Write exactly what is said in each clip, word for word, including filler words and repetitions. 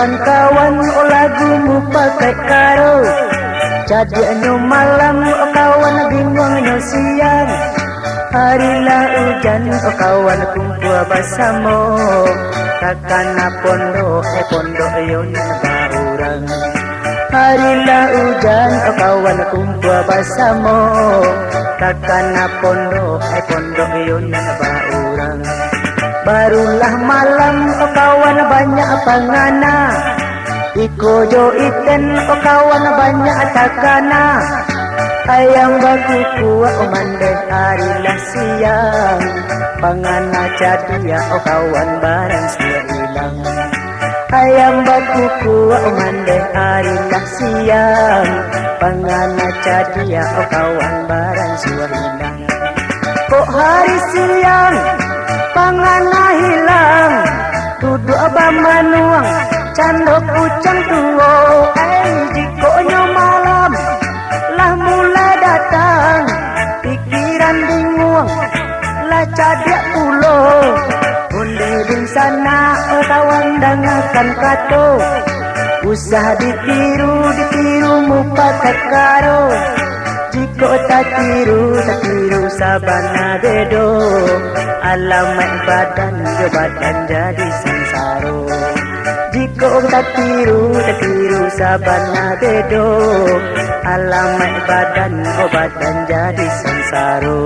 Kawan, o lagu mupakaik karo. Cadiaknyo malam, o kawan, binguangnyo siang. Hari lah ujan, o kawan, kumpua basamo. Takana pondok, eh, pondok iyo nan baurang. Hari lah ujan, o kawan, kumpua basamo. Takana pondok, eh, pondok iyo nan baurang. Barulah malam, o kawan, banyak pangana. Iko jo iten, o kawan, banyak takana. Ayam bakukuak mandeh, ari lah siang. Pangana cadiak, o kawan, baransua ilang. Ayam bakukuak mandeh, ari lah siang. Pangana cadiak, o kawan, baransua ilang. Kok hari siang, pangana hilang, duduak bamanuang, cando kucang tuo. Ai, jikoknyo malam, lah mulai datang, pikiran binguang, lah cadiak pulo. Onde dunsanak, kawan, dangakan kato, usah ditiru, ditiru mupakaik karo. Jikok tatiru, tatiru sabana bedo, alamaik badan jo badan jadi sansaro. Jikok tatiru, tatiru sabana bedo, alamaik badan jo badan jadi sansaro.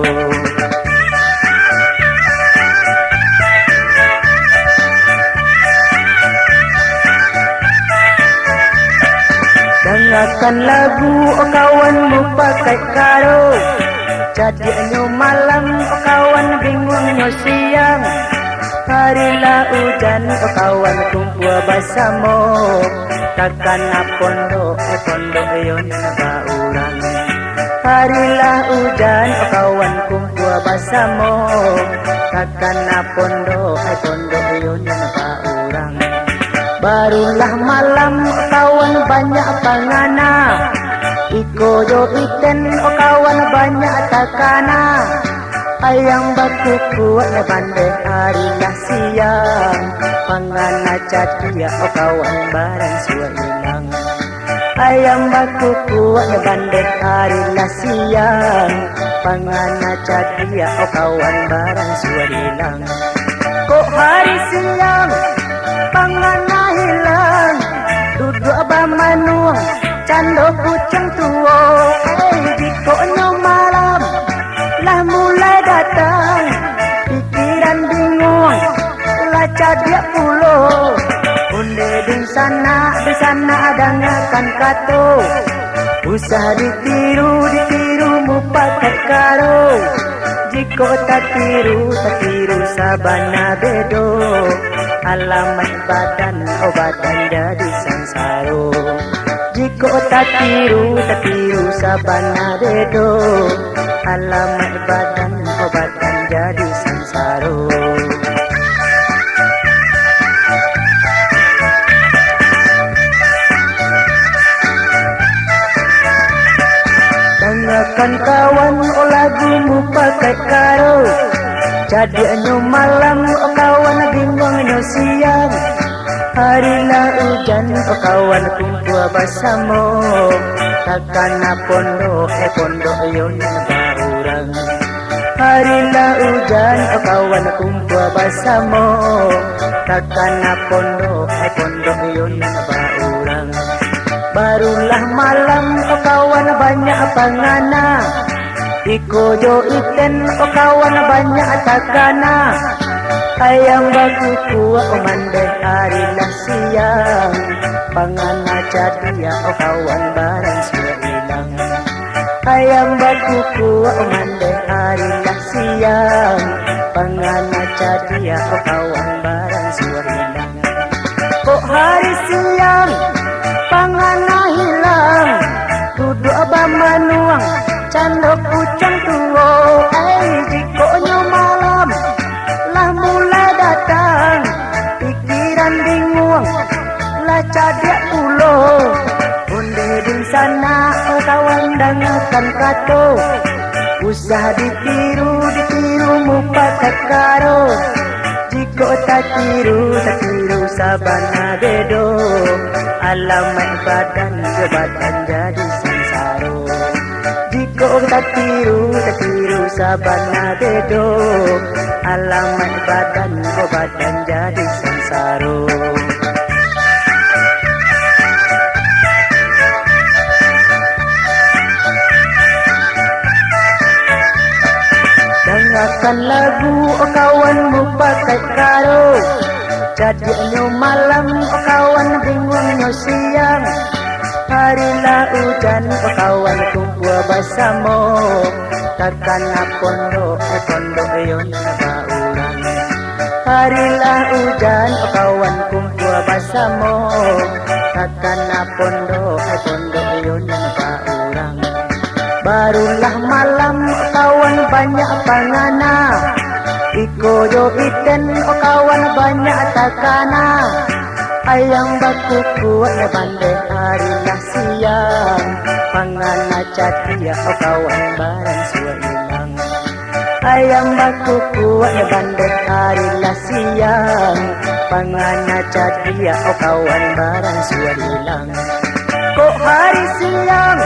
Dangakan lagu, o kawan, mupakaik karo. Cadiaknyo malam, o kawan, binguangnyo siang. Hari lah ujan, o kawan, kumpua basamo. Takana pondok, eh, pondok iyo nan baurang. Hari lah ujan, o kawan, kumpua basamo. Takana pondok, eh, pondok iyo nan baurang. Barulah malam, kawan, banyak pangana. Iko jo iten, o kawan, banyak takana. Ayam bakukuak mandeh, ari lah siang. Pangana cadiak, o kawan, baransua ilang. Ayam bakukuak mandeh, ari lah siang. Pangana cadiak, o kawan, baransua ilang. Kok hari siang, pangana hilang, duduak bamanuang, cando kucang tuo. Eh, jikoknyo malam, lah mulai datang, pikiran binguang, lah cadiak pulo. Onde dunsanak, dunsanak dangakan kato, usah ditiru, ditiru mupakaik karo. Jikok tatiru, tatiru sabana bedo, alamaik badan, o badan jadi sansaro. Jikok tatiru, tatiru sabana bedo, alamaik badan, o badan jadi sansaro. Dangakan kawan, o lagu mupakaik karo. Cadiaknyo malam, o kawan, binguangnyo siang. Hari lah ujan, o kawan, kumpua basamo. Takana pondok, eh, pondok iyo nan baurang. Hari lah ujan, o kawan, kumpua basamo. Takana pondok, eh, pondok iyo nan baurang. Barulah malam, o kawan, banyak pangana. Iko jo iten, o kawan, banyak takana. Ayam bakukuak mandeh, ari lah siang. Pangana cadiak, o kawan, baransua ilang. Ayam bakukuak mandeh, ari lah siang. Pangana cadiak, o kawan, baransua ilang. Kok hari siang, pangana hilang, duduak bamanuang, cando kucang tuo. Ai, jikoknyo malam, lah mulai datang, pikiran binguang, lah cadiak pulo. Onde dunsanak, kawan, dangakan kato, usah ditiru, ditiru mupakaik karo. Jikok tatiru, tatiru Sabana bedo, alamaik badan jo badan jadi sansaro. Jikok tatiru, tatiru sabana bedo, alamaik badan jo badan jadi sansaro. Dangakan lagu, o kawan, mupakaik karo. Cadiaknyo malam, o kawan, binguangnyo siang. Hari lah ujan, o kawan, kumpua basamo. Takana pondok, eh, pondok yo nan baurang. Hari lah ujan, o kawan, kumpua basamo. Takana pondok, eh, pondok yo nan baurang. Barulah malam, kawan, banyak pangana. Iko jo iten, o kawan, banyak takana. Ayam bakukuak bandeh, hari lah siang. Pangana cadiak, o kawan, baransua ilang. Ayam bakukuak bandeh, hari lah siang. Pangana cadiak, o kawan, baransua ilang. Kok hari siang,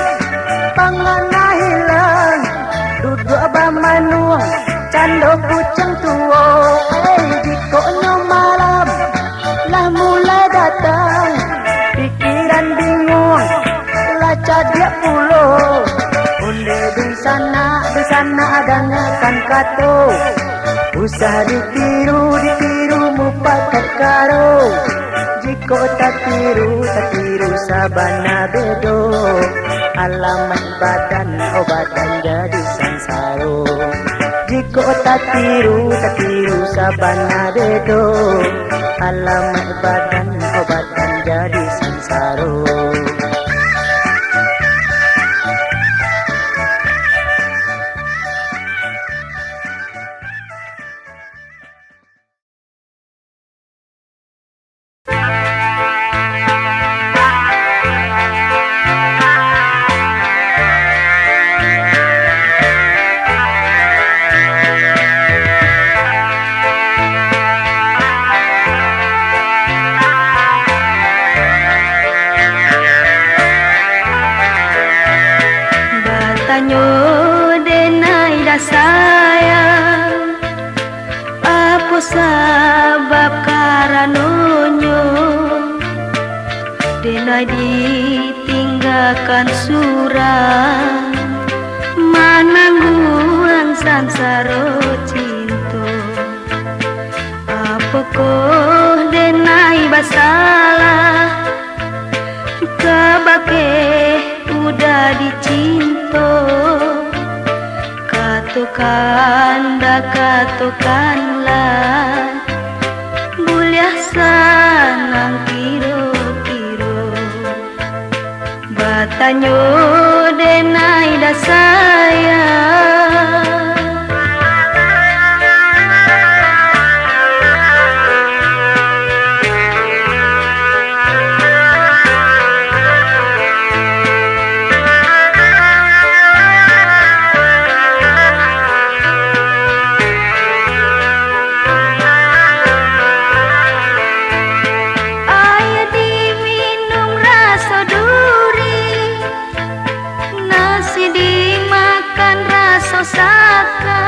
pangana ilang, duduak bamanuang, cando kuciang tuo. Eh, jikoknyo malam, lah mulai datang, pikiran binguang, lah cadiak pulo. Onde dunsanak, dunsanak, dangakan kato. Usah ditiru, ditiru mupakaik karo. Jikok tatiru, tatiru sabana bedo. Alamaik badan, o badan jadi sansaro. Jikok tatiru, tatiru sabana bedo. Alamaik badan, o badan jadi sansaro. Batanyo denai dasayang, apo sabab karanonyo denai ditinggakan surang, manangguang sansaro cinto? Apokoh denai basalah kabake uda dicinto? Katokan, dakatokanlah, buliah sanang kiro-kiro. Batanyo denai dasayang. Aia diminum raso duri, nasi dimakan raso saka,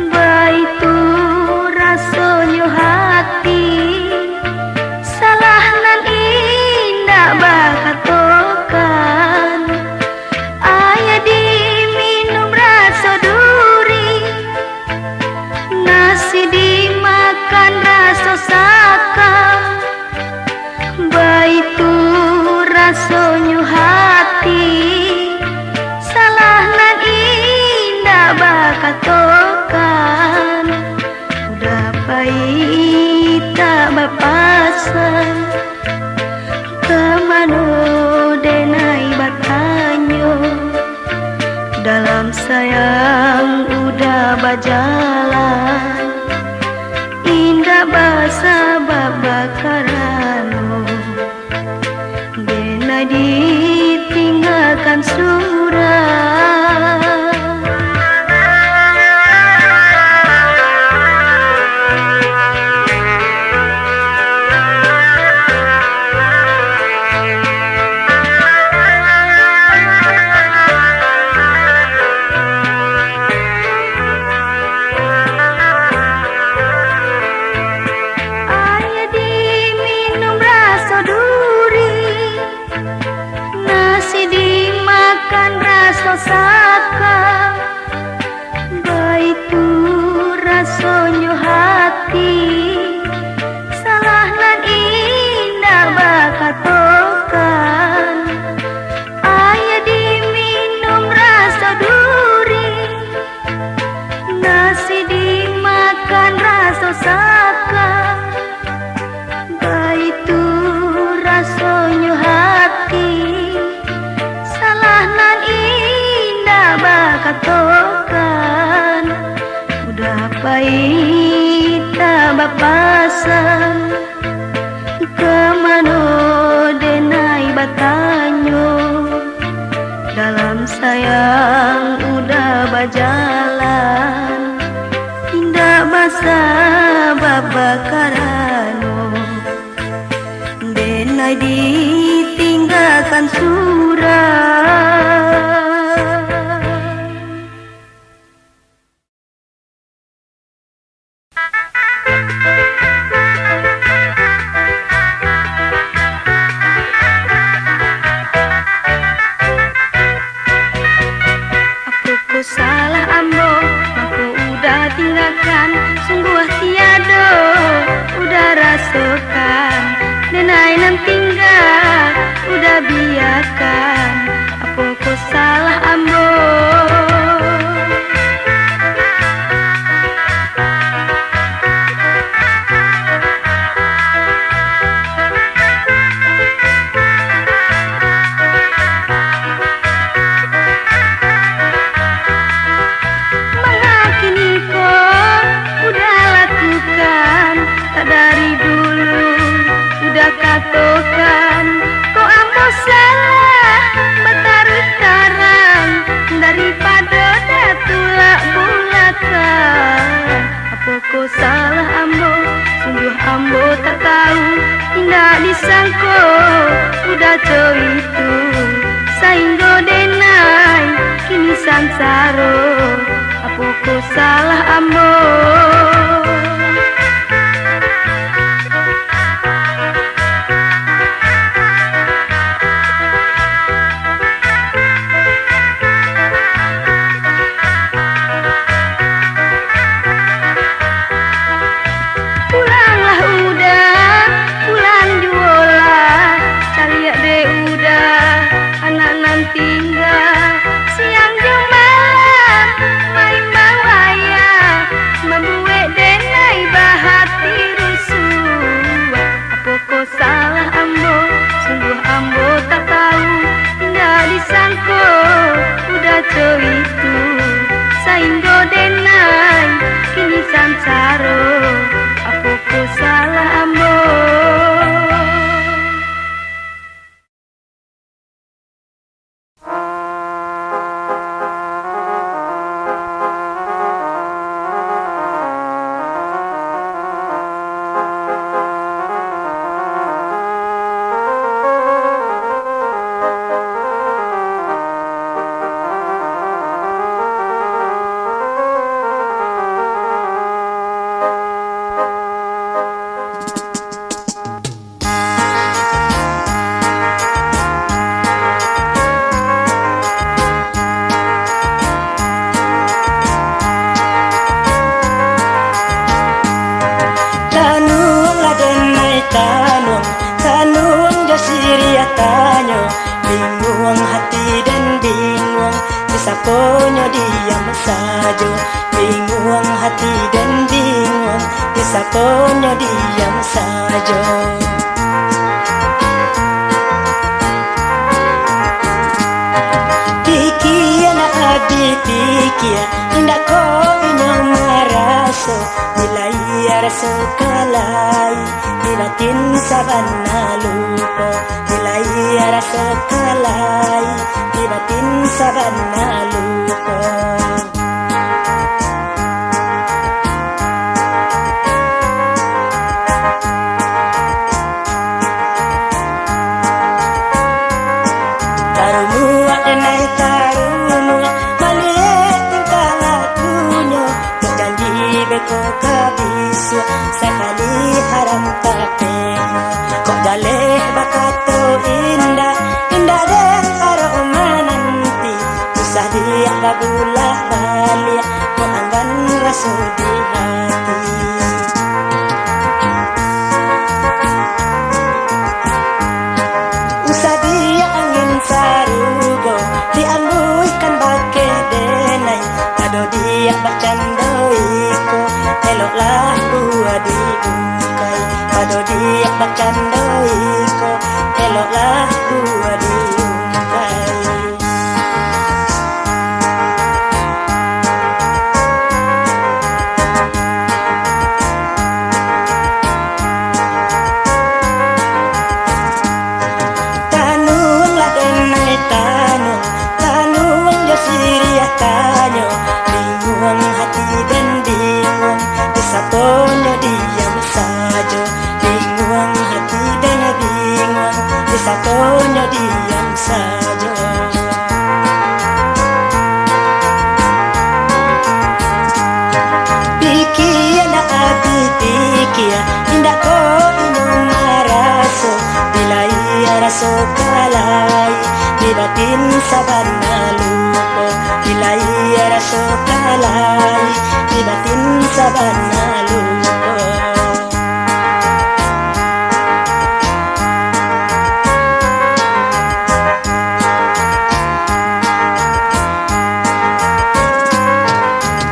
baitu rasonyo hati, salah nan indak bakatokan. Aia diminum raso duri, nasi dimakan raso saka, baitu rasonyo hati, salah nan indak bakatokan. Uda pai tak bapasan, ka mano denai batanyo? Dalam sayang uda bajalan, indak basabab bakarano, denai ditinggakan surang. Katokan, udah pai tak bapasan, ka mano denai batanyo, dalam sayang udah bajalan, indak basabab bakarano. Denai ditinggakan surang. Apokoh salah ambo, mangko udah tinggakan? Sungguah tiado, udah rasokan. Denai nan tingga, udah biakan. Apokoh salah ambo? Manga kini ko udah lakukan, tak dari dulu udah katokan. Kok ambo salah bataruih tarang, daripado dah tulak bulakang? Apokoh salah ambo? Sungguah ambo tak tahu, indak disangko udah co itu, sainggo denai kini sansaro. Apokoh salah ambo? Pulanglah udah, pulang juolah, caliak dek udah, anak nan tingga, siang jo malam, maimbau ayah, mambuek denai bahati rusuah. Apokoh salah ambo? Sungguah ambo tak tahu, indak disangko udah co itu, sainggo denai kini sansaro. Apokoh salah ambo? Tanuanglah denai tanuang, tanuang jo siriah tanyo, binguang hati den binguang, di saponyo diam sajo. Binguang hati den binguang, di saponyo diam sajo. Pikia nak adi pikia, indak ko inyo maraso, bila ia raso kalai, di batin sabana lupo. Bila ia raso kalai, di batin sabana lupo. Tarumuak denai tarumuak, maliek tingkah lakunyo, bajanji beko ka bisuak, sakali haram tapek. Kok jaleh bakato indak, indak den arok mananti. Usah diak babulak baliak, kok anggan raso di hati. Usah diak angin sarugo, diambuihkan bakeh denai. Pado diak bakcando iko, eloklah buah diungkai. Pado diak bakcando iko, eloklah buah diungkai. Tanyo, binguang hati den binguang, di satonyo diam sajo. Binguang hati den binguang, di satonyo diam sajo. Pikia nak abih pikia, indak ko inyo maraso, bilai raso kalai, di batin sabana lupo, bilai raso kalai, di batin sabana lupo.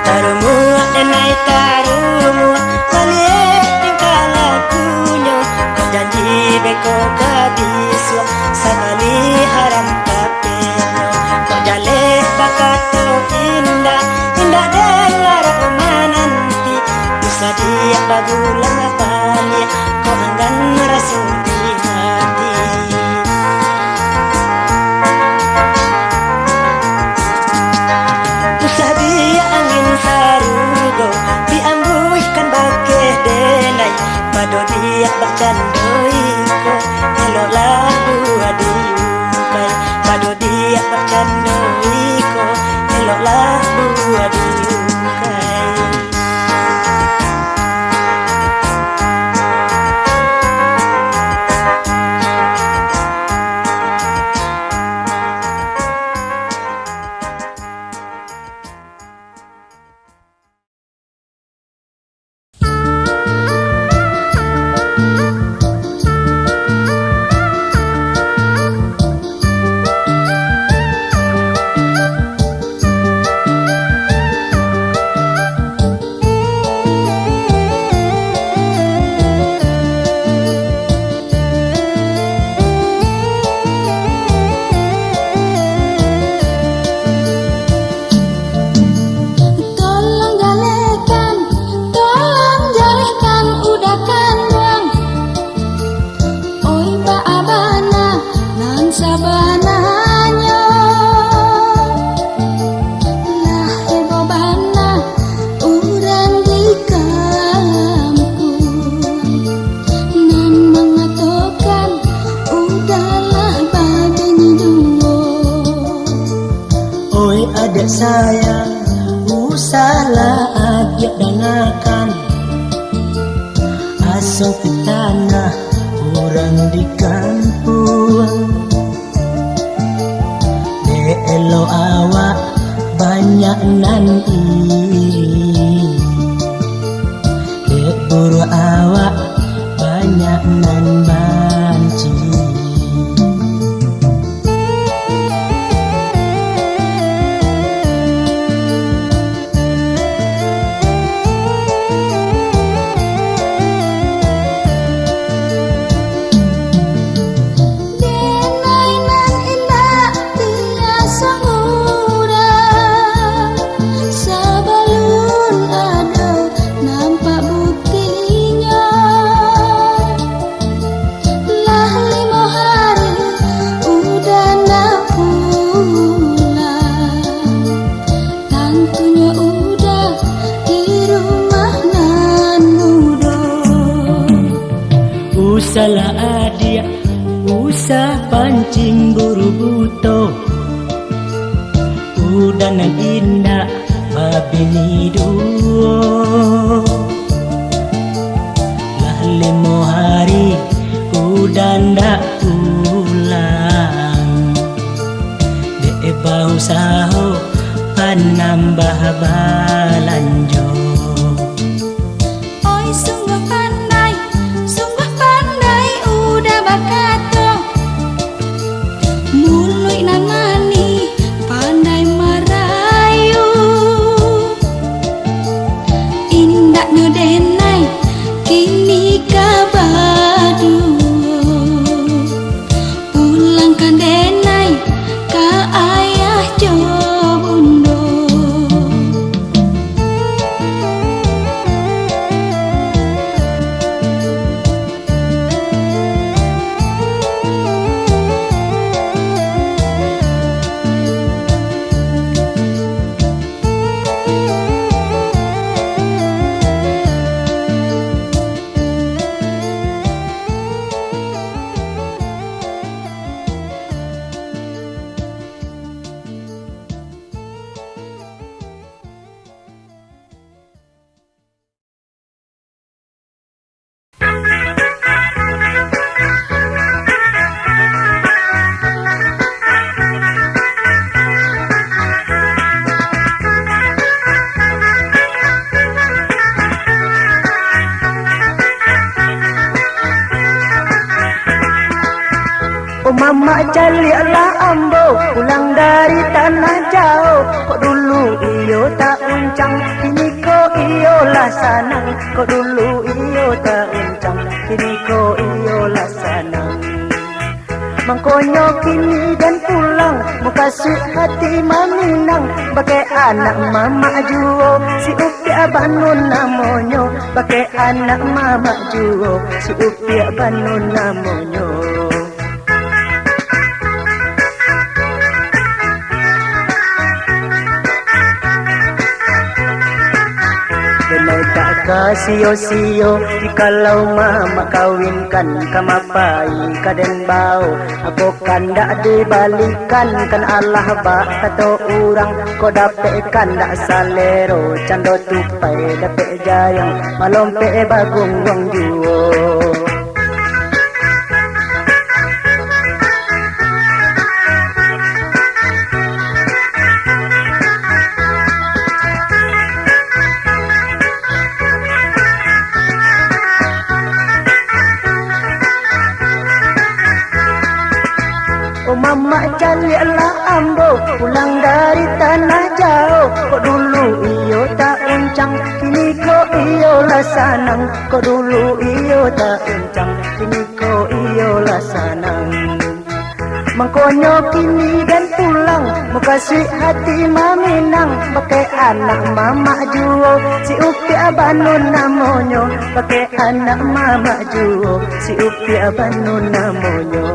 Tarumuak denai tarumuak, baliak tingkah lakunyo. Kok janji beko ka bisuak, sakali haram tapenyo. Kok jaleh bakato indak, indak dengar mananti. Usah diak bagula baliak, kok anggan raso di hati. Usah diak angin sarugo, diambuihkan bakeh denai. Pado diak bakcando iko, eloklah buah diungkai. Pado diak bakcando iko, eloklah buah diungkai. Tolong jalehkan, tolong jalehkan, udahkan buang. Oi, baa bana nan sabananyo. Lah heboh bana urang di kampuang, nan mangatokan, "Udahlah babini duo." Oi, adiak sayang, usahlah adiak dangakan. Asuang pitanah urang di kampuang. Dek elok awak banyak nan iri, dek buruak awak banyak nan banci. Denai nan indak biaso urang, sabalun ado nampak buktinyo. Lah limo hari Uda ndak pulang, tantunyo Uda di rumah nan mudo. Usahlah adiak, usah pancing buru buto. Uda nan indak babini duo. Lah limo hari Uda ndak pulang, dek bausaho panambah balanjo. Oi, sungguah pandai, sungguah pandai Uda bakato. Muluik nan manih, pandai marayu. Indaknyo denai, kini ka baduo. Pulangkan denai ka ayah jo bundo. Caliaklah ambo pulang dari tanah jauah. Kok dulu iyo tak uncang, kini ko iyo lah sanang. Kok dulu iyo tak uncang, kini ko iyo lah sanang. Mangkonyo kini den pulang, mukasuik hati maminang. Bakeh anak mamak juo, si Upiak Banun namonyo. Bakeh anak mamak juo, si Upiak Banun namonyo. Denai tak ka sio-sio, jikalau mamak kawinkan, ka mapai ka den bao. Apo kandak dibalikan, kan alah bak kato urang, ko dapek kandak salero, cando tupai dapek jariang, malompek bagungguang juo. Oh mamak, caliaklah ambo pulang dari tanah jauah. Kok dulu iyo tak uncang, kini ko iyo lah sanang. Kok dulu iyo tak uncang, kini ko iyo lah sanang. Mangkonyo kini den pulang, mukasuik hati maminang. Bakeh anak mamak juo, si Upiak Banun namonyo. Bakeh anak mamak juo, si Upiak Banun namonyo.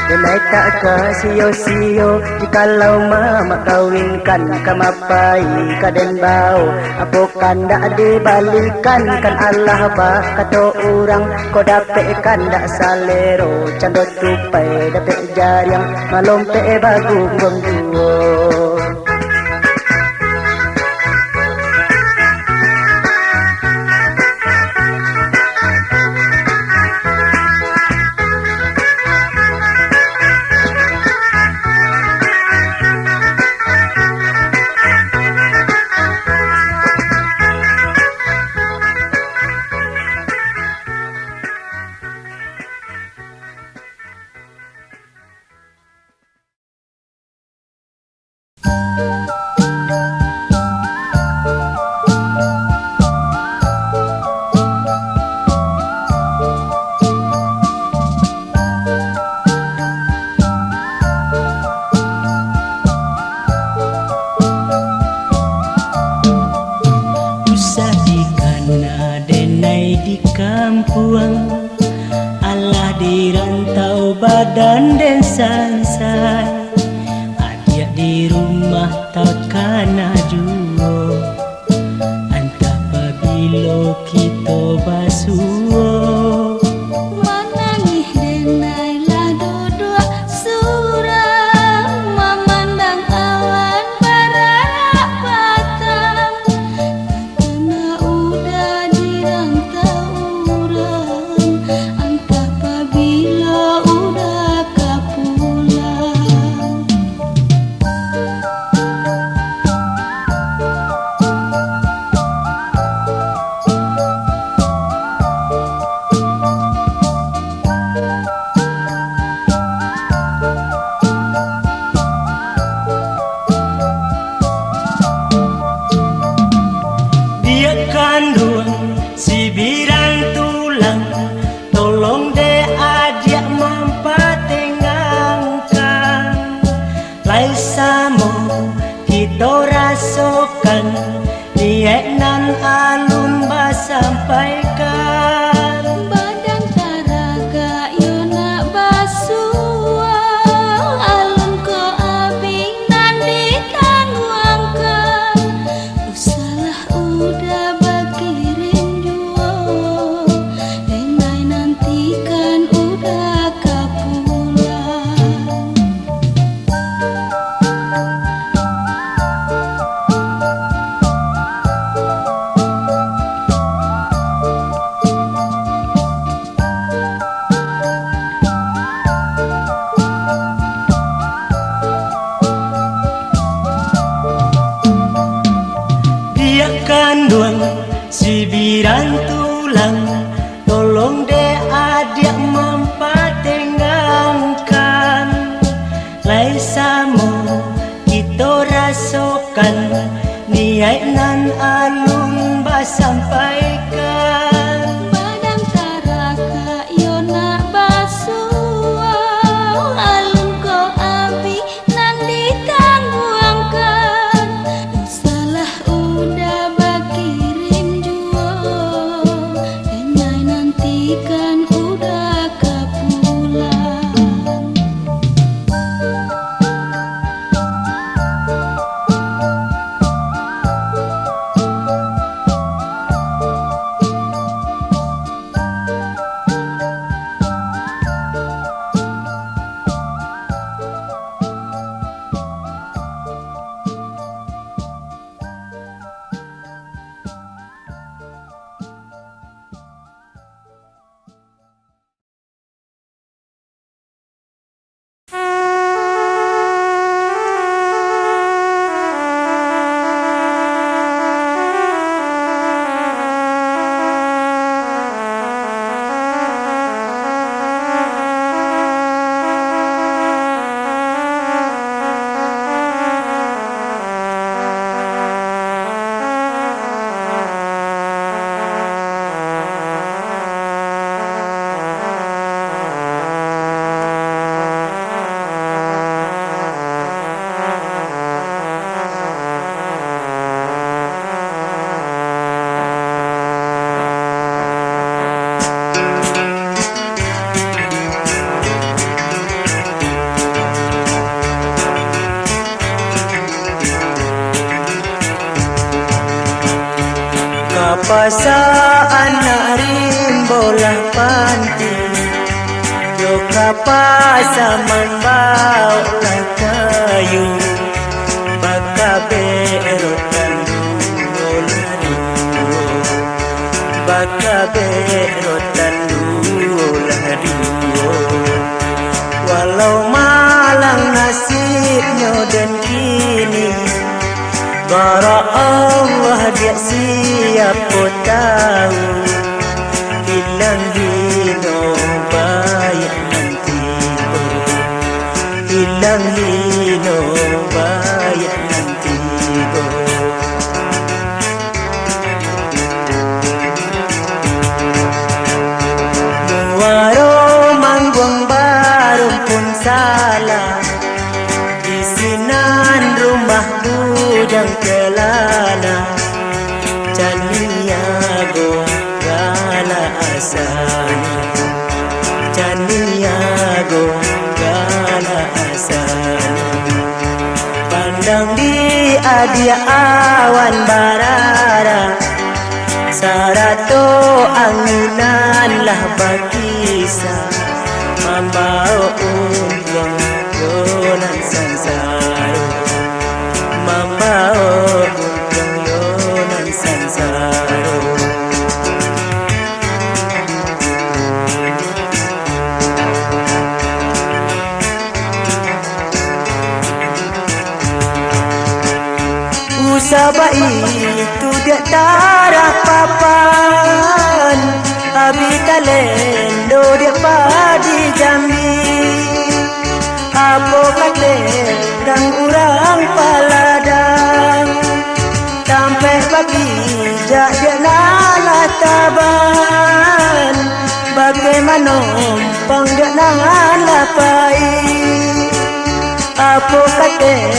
Denai tak ka sio-sio, jikalau mamak kawinkan, ka mapai ka den bao. Apo kandak dibalikan, kan alah bak kato urang, ko dapek kandak salero, cando tupai dapek jariang, malompek bagungguang juo. Usah dikana denai di kampuang, alah di rantau badan den sansai. Adiak di rumah takana juo, antah pabilo kito basuo. Manangih denai lah duduak surang, mamandang awan bararak patang. Takana uda di rantau urang, antah pabilo uda ka pulang. Dek adiak mampatenggangkan, lai samo kito rasokan, niaik nan alun basampaikan. Padang tarakak yo nak basuo, alun ko abih nan ditangguangkan. Salah udah bakirim juo, denai nantikan udah ka pulang. Ka pasa anak rimbo lah panti, jo ka pasa mambao lah kayu, bakabek rotan duo lah duo. Bakabek rotan duo lah duo. Walau malang nasibnyo den kini, bara Allah dek siapo tau. Ilang lino baiak nan tibo. Ilang lino baiak nan tibo. Muaro mangguang barumpun salah, di sinan rumah bujang kelana. Caniago gala asanyo, Caniago gala asanyo. Pandang di adiak awan barara, sarato anginan lah bakisa, mambao untuang yo nan sansaro, mambao untuang yo nan sansaro. Usah baitu dek tarah papan, abih talendo dek padi jambi. Apo kate dang urang paladang, tampek bapijak dek nan lah taban, bakeh manompang dek nan lah pai. Apo kate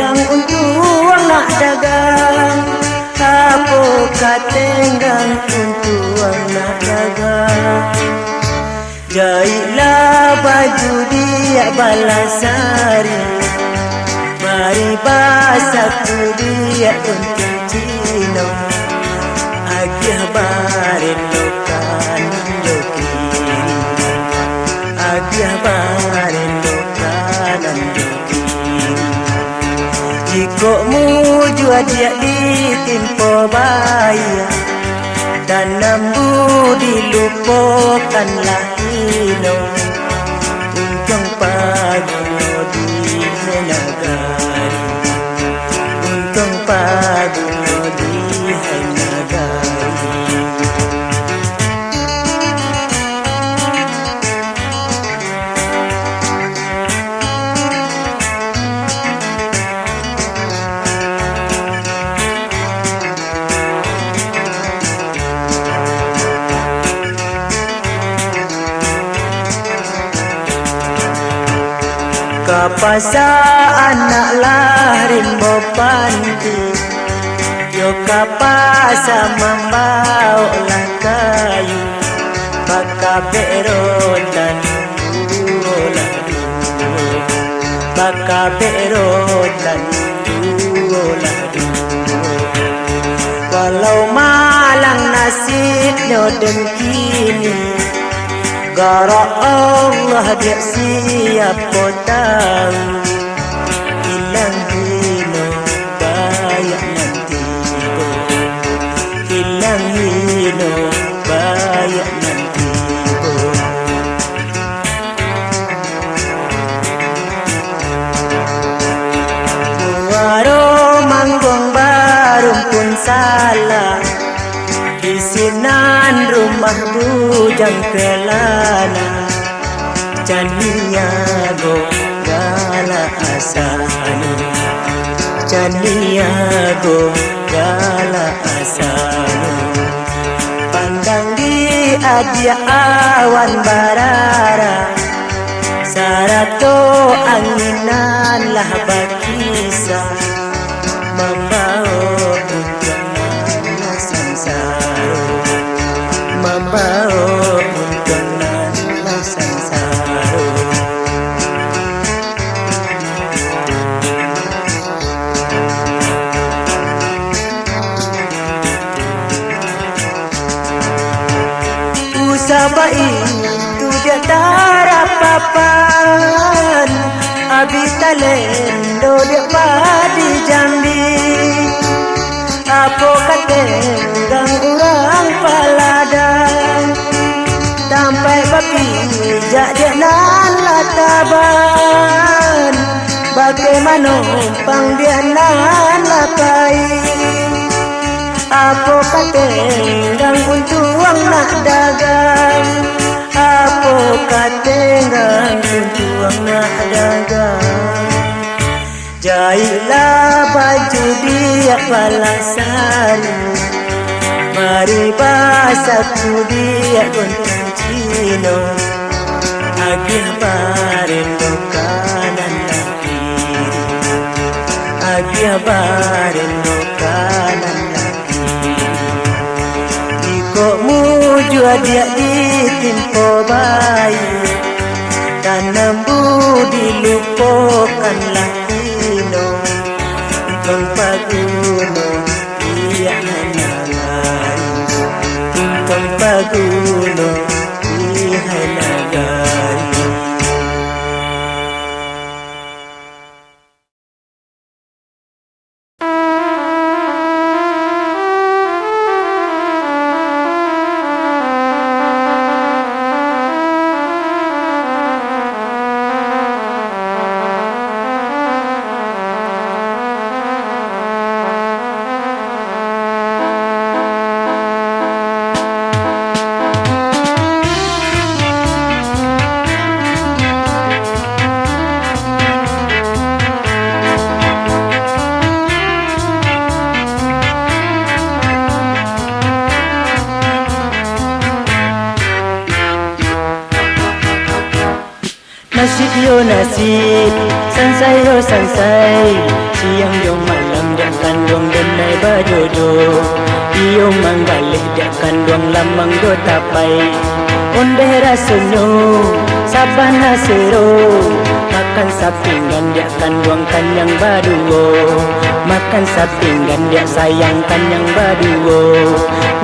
dang untuang nak dagang, apo kate dang untuang nak dagang. Jaiklah baju diak balasari, mari basaku diak untuang Cino. Agiah barendo kanan jo kiri, agiah barendo kanan jo kiri. Jikok mujua diak ditimpo baiak, tanam budi lupokanlah ino. Untuang paguno di nagari, untuang paguno di nagari. Ka pasa anak lah rimbo panti, yo ka pasa mambaoklah kayu, bakabek rotan duo lah duo, bakabek rotan duo lah duo. Walau malang nasibnyo den kini, Garok Allah dek siapo tau, ilang hino baiak nan tibo, ilang hino baiak nan tibo. Muaro mangguang barumpun salah, di sinan rumah bujang kelana. Caniago galak asanu, caniago galak asanu. Pandang di adiak awan barara, sarato angin nan lah bakisa, mambaok untuang nan lah sansaro, mambaok untuang nan lah sansaro. Usah baitu dek tarapapan, abih talendo dek padi jambi. Apo ka tenggang urang paladang, tampaik bapijak dek nan lah taban, bakeh manumpang dek nan lah pai. Apo ka tenggang untuang nak dagang, apo ka tenggang untuang nak dagang. Jaiklah baju diak palasari, mari basaku diak gontiang cino, agiah barendo kanan lah kiri, agiah barendo kanan lah kiri. Jikok mujua diak ditimpo bayi, tanam budi lupokanlah ino, untuang paguno pihak nagari, untuang paguno pihak nagari. Nasib yo nasib, sansai yo sansai, siang jo malam diak kanduang denai bajojo. Iyo manggaleh diak kanduang lamang jo tapai. Ondeh rasonyo, sabana sero, makan sapinggan diak kanduang kanyang baduo, makan sapinggan diak sayang kanyang baduo.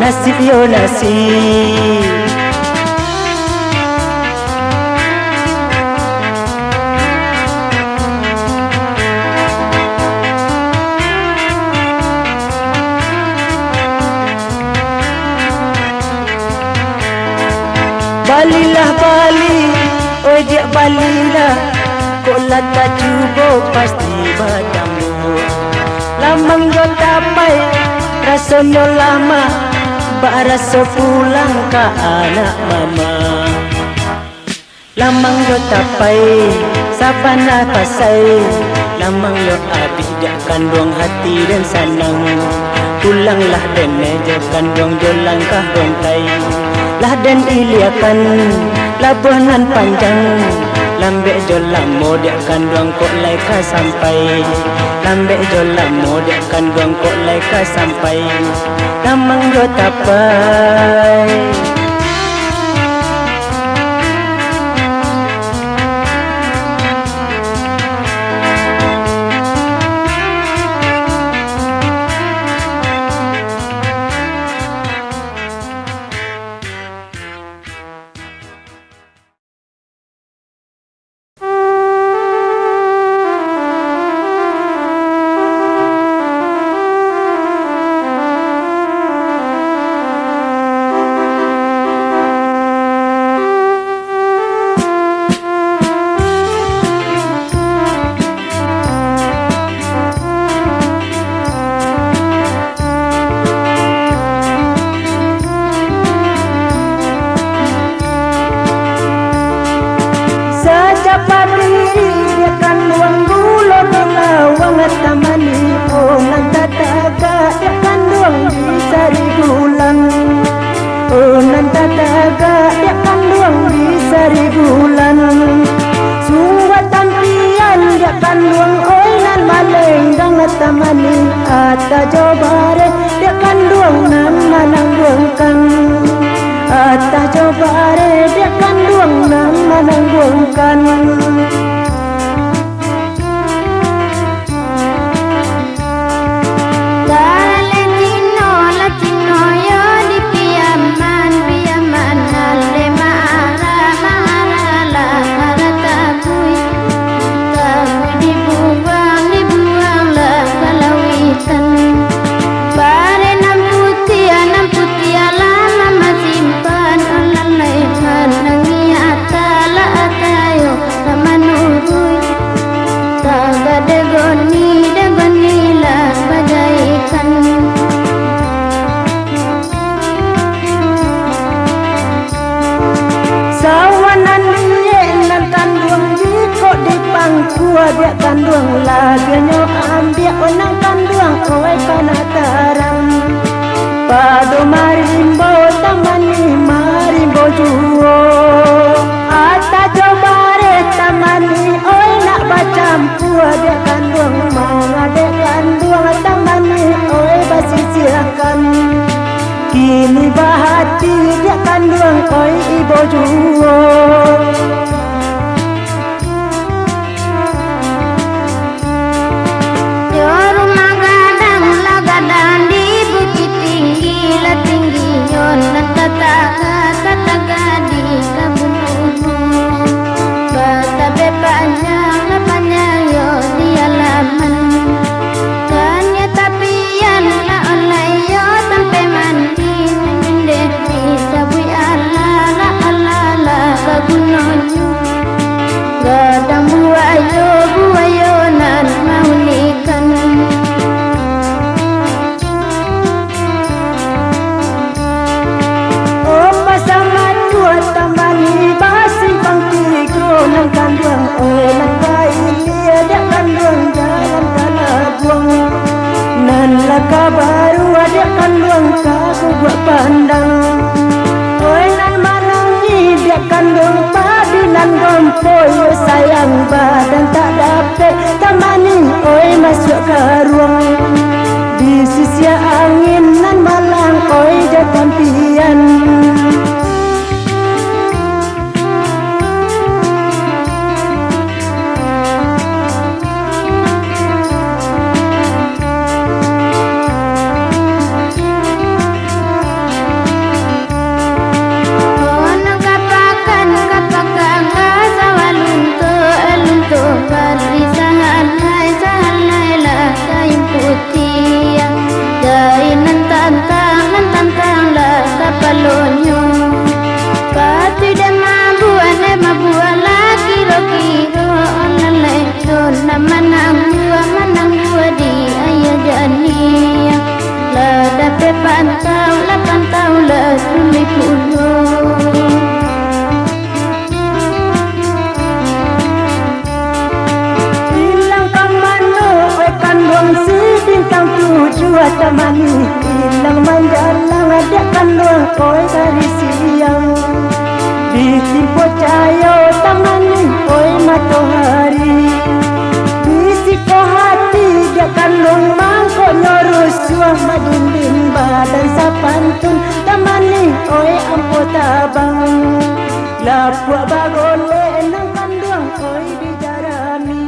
Nasib yo nasib. Balilah bali, oi diak balilah, kok lah tacubo pasti batamu. Lamang jo tapai, rasonyo lamah, bak raso pulang ka anak mama. Lamang jo tapai, sabana pasai, lamang jo abih diak kanduang hati den sanang. Pulanglah den jo kanduang jo langkah gontai. Lah den iliakan labuah nan panjang, Lambek jo lamo, Diak Kanduang, kok lai ka sampai. Lambek jo lamo, Diak Kanduang, kok lai ka sampai. Damang jo tapai. Sacapat diri, Diak Kanduang, gulo di lawang, tamani, oh, nan tatagak, Diak Kanduang, di sari bulan. Oh, nan tatagak, Diak Kanduang, di sari bulan. Sungguah tampian, Diak Kanduang, oi, nan malenggang, tamani, atah jo bareh, Diak Kanduang, nan manangguangkan. Atah jo bareh, Diak Kanduang, nan manangguangkan. Lah cino, lah cino yo di Piaman, Piaman aleh maara, maara lah maara tabui. Tabui dibuang, dibuang lah ka lauitan. Bareh nan putiah, nan putiah lah mamasimpan, alah lai manangiah atah lah atah yo. Lah manuruik, tagak dek goni, dek goni lah bajaikan. Sawan nan liek nan Kanduang, jikok dipangkua Diak Kanduang, labiahnyo ambiak nan Kanduang, oi, panah tarang. Pado marimbau, tamani, marimbau juo. Atah jo bareh, tamani, oi, nak bacampua, Diak Kanduang, manga Diak Kanduang, tamani, oi, basisiakan. Kini bahati, Diak Kanduang, oi, ibo juo. Yo rumah gadang lah gadang di Bukittinggi, lah tinggi yo nan tatagak, tatagak di Kabununuang. Batabek panjang lah panjang yo di alaman. Kan yo tapian lah olai yo sampai mandi, mandeh disabuik alah, lah alah lah bagunonyo. Gadang buayo, buayo nan maulikan. Oh, pasamatua tamani, basimpang tigo nan Kanduang, oi, nan ka ilia Diak Kanduang jalan ka labuang. Nan lah ka baruah Diak Kanduang ka guguak pandang. Oi, nan manangih Diak Kanduang, padi nan gompo yo sayang, badan tak dapek tamani, oi, masuak ka ruang. Disisiak angin nan malang, oi, jo tampian. Kono ka pakan, ka pakan, ka sawah lunto, lunto bari sahalai, sahalai lah kain putiah. Jai nan tantang, nan tantang lah kapalonyo. Patuik dek mabuak, dek mabuak lah kiro-kiro, alah lai. Yo nan manangguang, manangguang di ayah janiah. Lah dapek pantau, lah pantau lah tuluih pulo. Ilang ka mano, oi, Kanduang si bintang tujuah tamani? Ilang manjalang Diak Kanduang, oi, dari siang. Ditimpo cayo tamani, oi, Hari, bisi ko hati, dek kanduang mangkonyo rusuah, madinding badan sapantun, tamani oi ampo tabang, lapuak bagolek nan kanduang oi di jarami.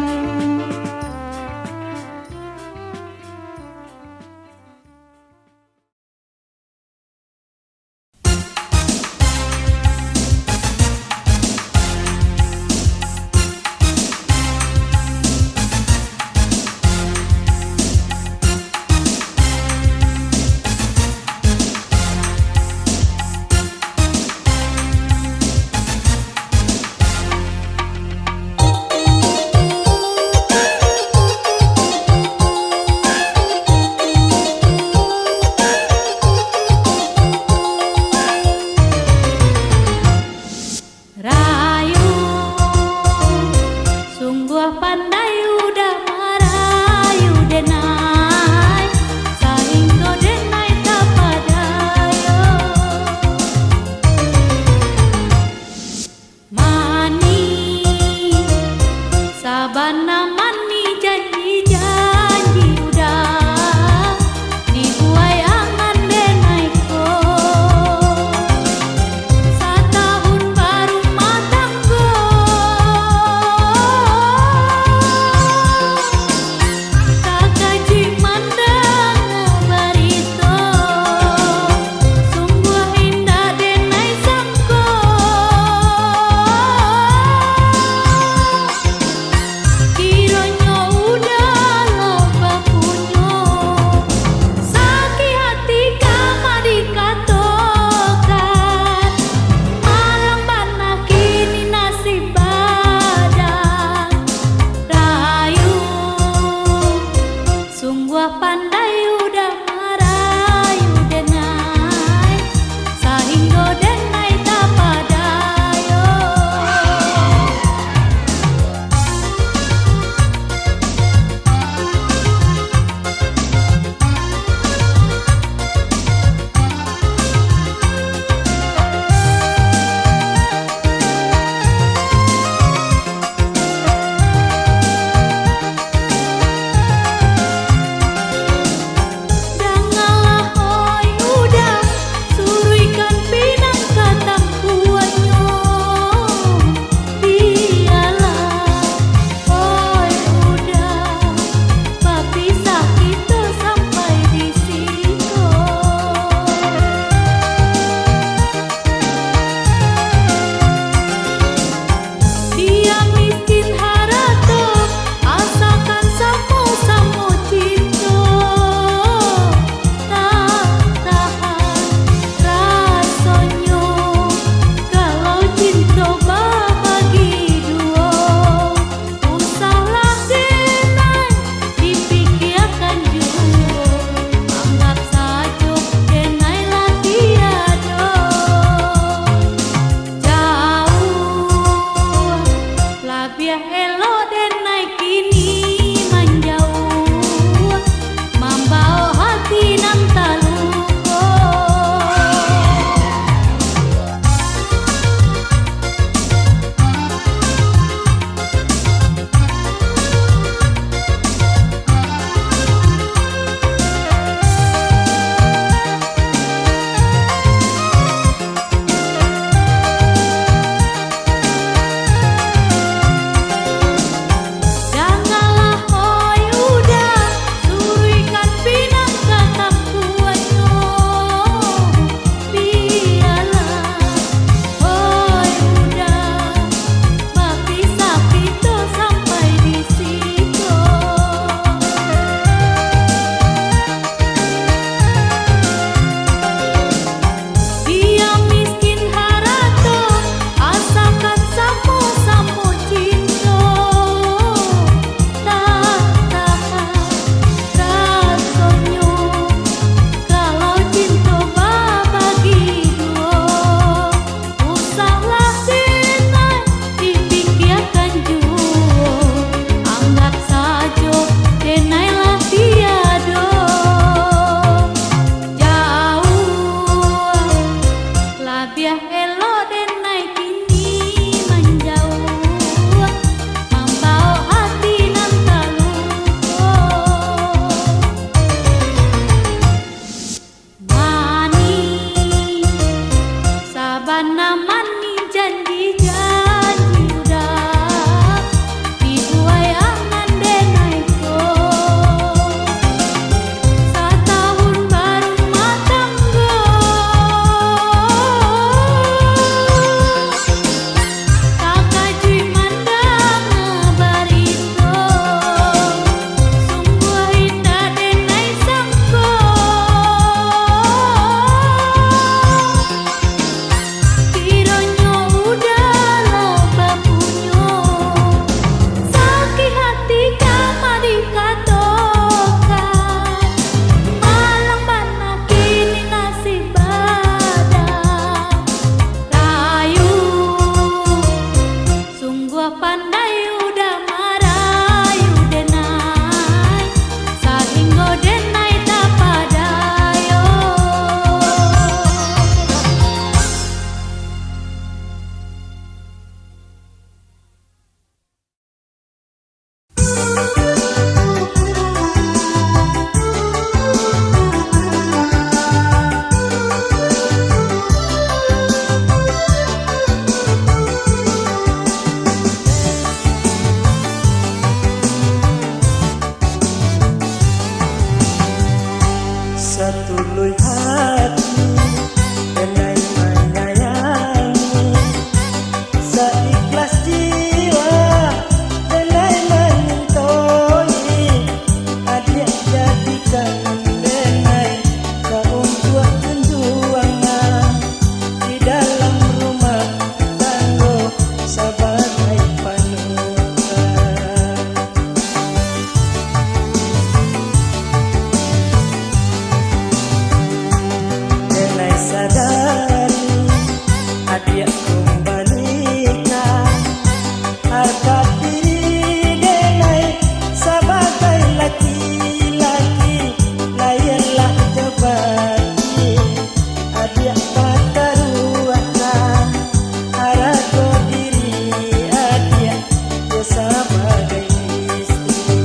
Mani janji-janji udah dibuai angan denai ko. Satahun barumah tanggo. Takajuik mandanga barito, sungguah indak denai sangko. Kironyo udah lah bapunyo, sakik hati ka ma dikatokan, malang bana kini nasib badan. Rayu, sungguah pandai udah marayu denai, sahinggo denai tapadayo. Satuluih hati denai manyayangi, saikhlas jiwa denai mancintai. Adiak jadikan denai sauntuak junjuangan di dalam rumah tanggo sabagai panutan. Denai sadari, adiak kumbalikan harga diri denai sabagai laki-laki, layaklah jo baki. Adiak pataruahkan harago diri adiak, yo sabagai istri.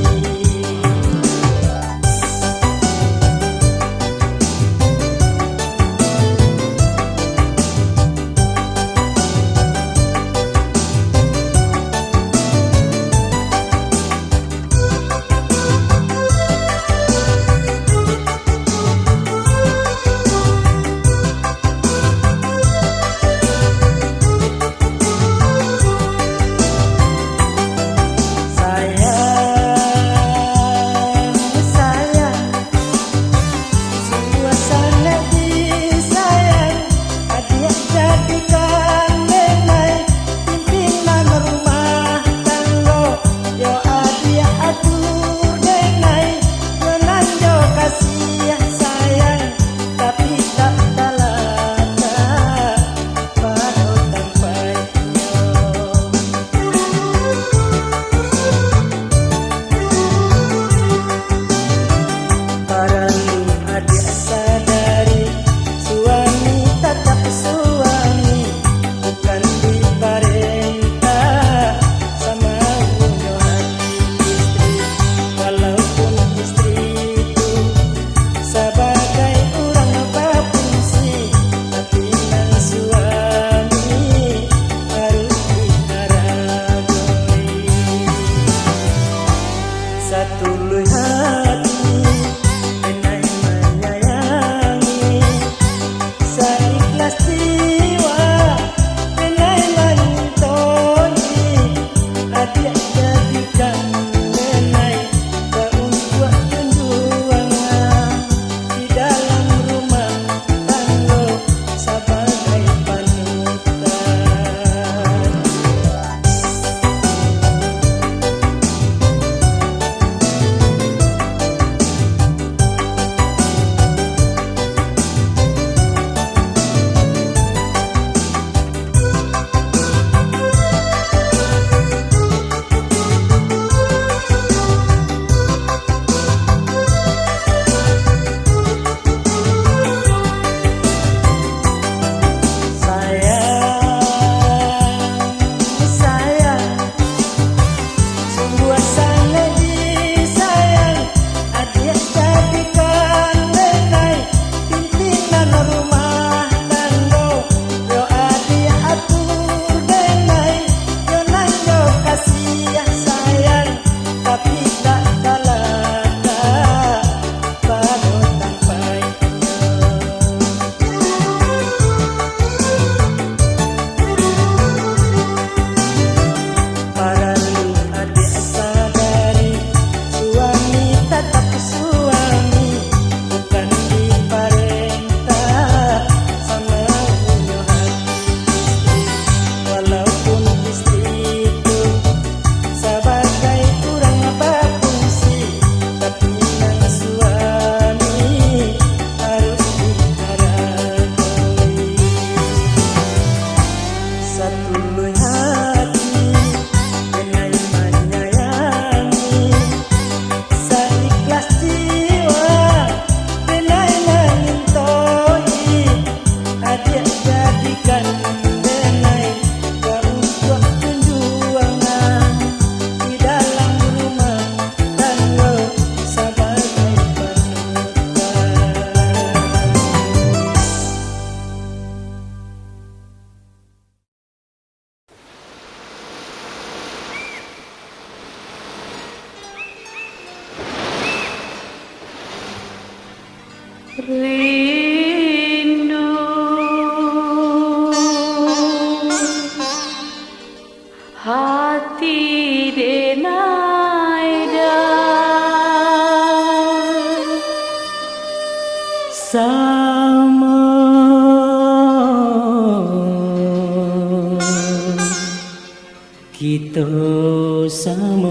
Kito samo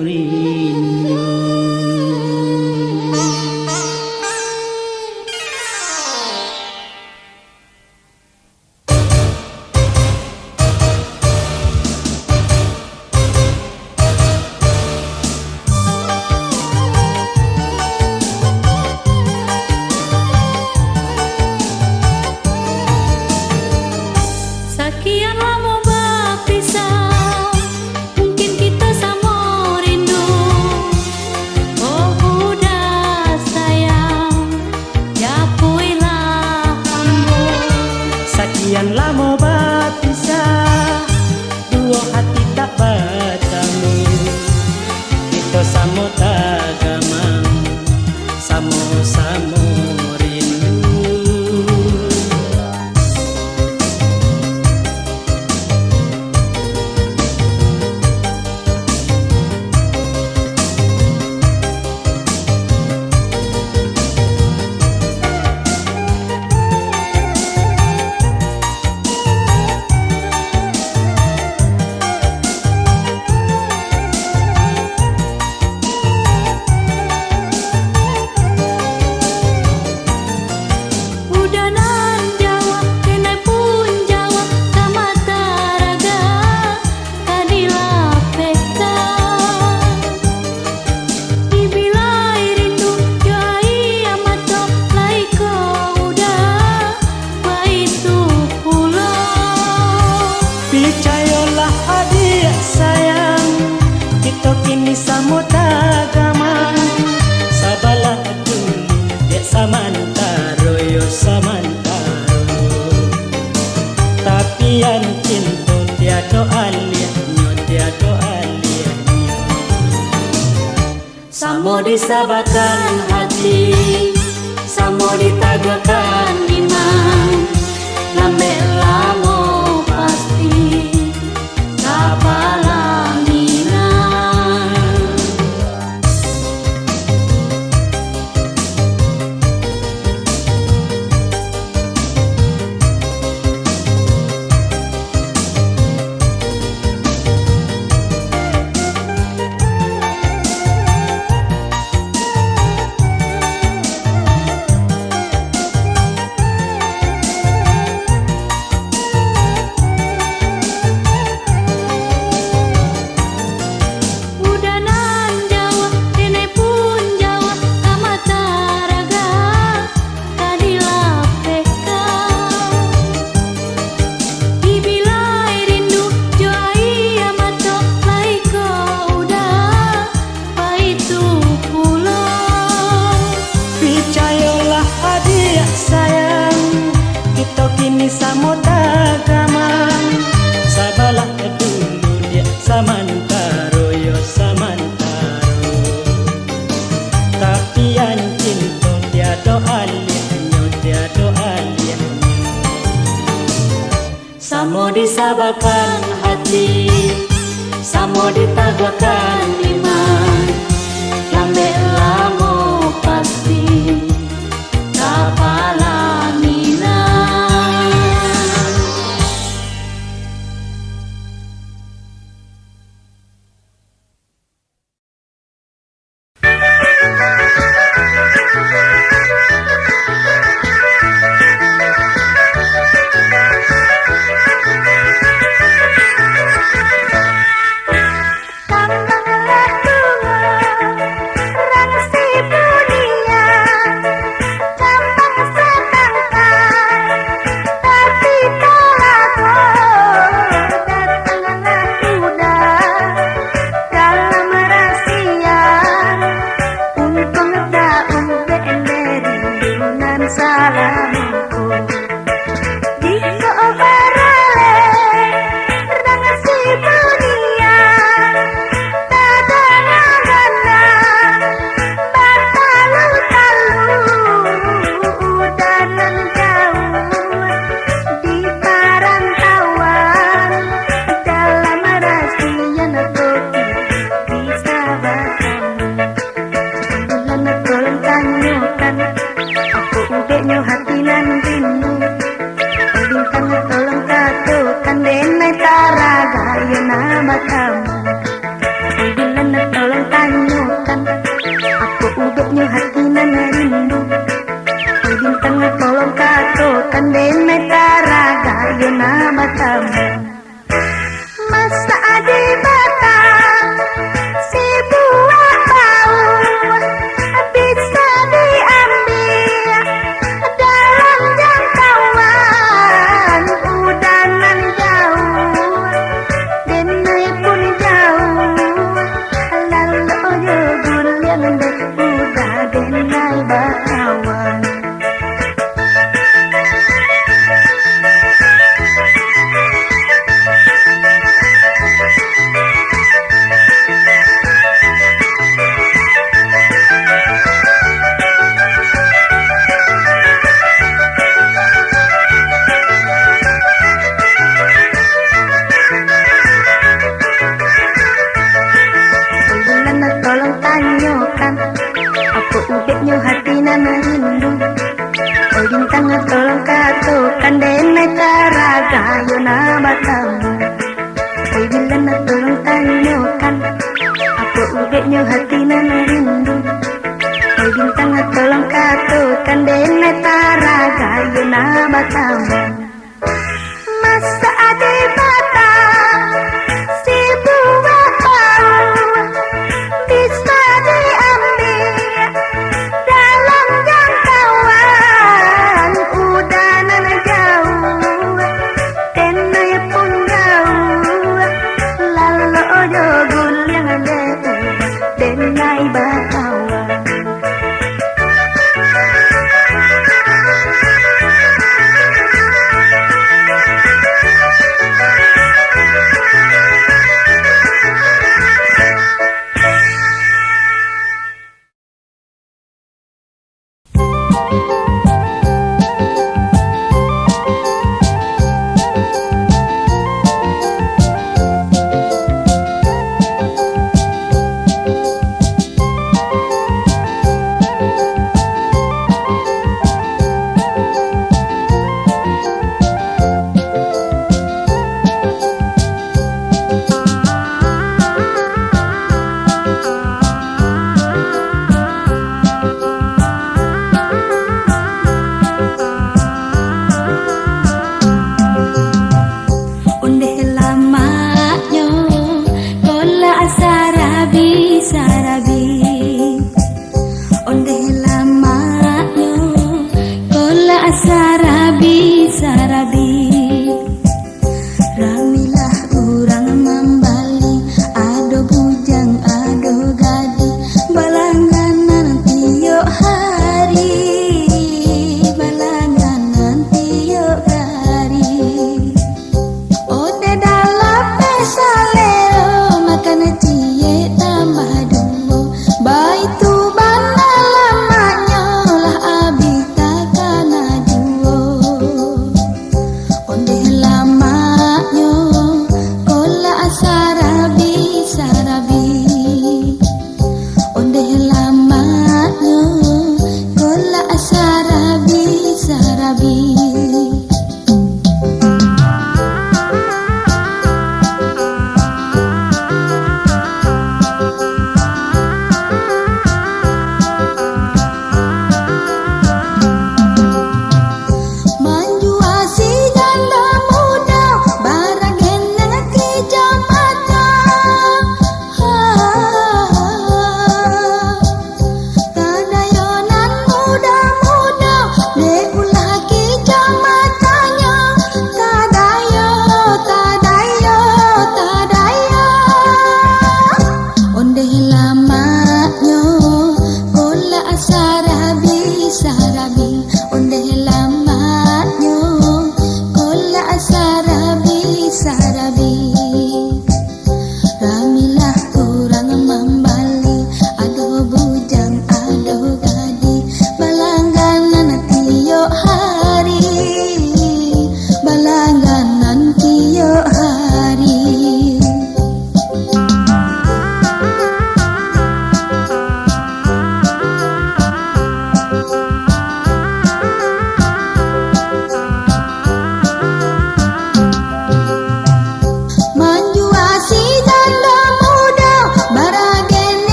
rindu. Sakian lamo bapisah, mungkin kito samo rindu. Oh, Uda sayang, japuilah ambo. Sakian lamo bapisah, duo hati tak batamu. Kito samo tagamang, samo-samo rindu. Uda nan jauah, denai pun jauah, ka mata raga ka dilapehkan. Dibilai rindu jo aia mato, lai ko Uda baitu pulo. Picayolah adiak sayang, kito kini samo tagamang. Sabalah dulu, dek samantaro yo samantaro. Tapian cinto tiado aliahnyo, tiado aliahnyo. Samo disabakan hati, samo ditaguahkan iman, lambek lamo pasti ka palaminan. Uda nan jauah, denai pun jauah, ka mata raga ka dilapehkan. Dibilai rindu jo aia mato, lai ko Uda baitu pulo. Picayolah adiak sayang, kito kini samo tagamang. Sabalah dulu diak samantaro yo samantaro. Tapian cinto tiado aliahnyo, tiado aliahnyo. Samo disabakan hati, samo ditaguahkan iman, lambek lamo pasti ka palaminan. Oi Bulan, tolong tanyokan, apo ubeknyo hati nan rindu? Oi Bintang, tolong katokan, denai taragayo nan batamu. Masak di batang sibuah bau, bisa diambiak dalam jangkauan, udah nan jauah, denai pun jauah, lalok jo buliang dek udah denai bakawan. Oi Bulan, tolong tanyokan, apo ubeknyo hati nan rindu? Oi Bintang, tolong katokan, denai taragayo nan batamu. Oi Bulan, tolong tanyokan, apo ubeknyo hati nan rindu? Oi Bintang, tolong katokan, denai taragayo nan batamu.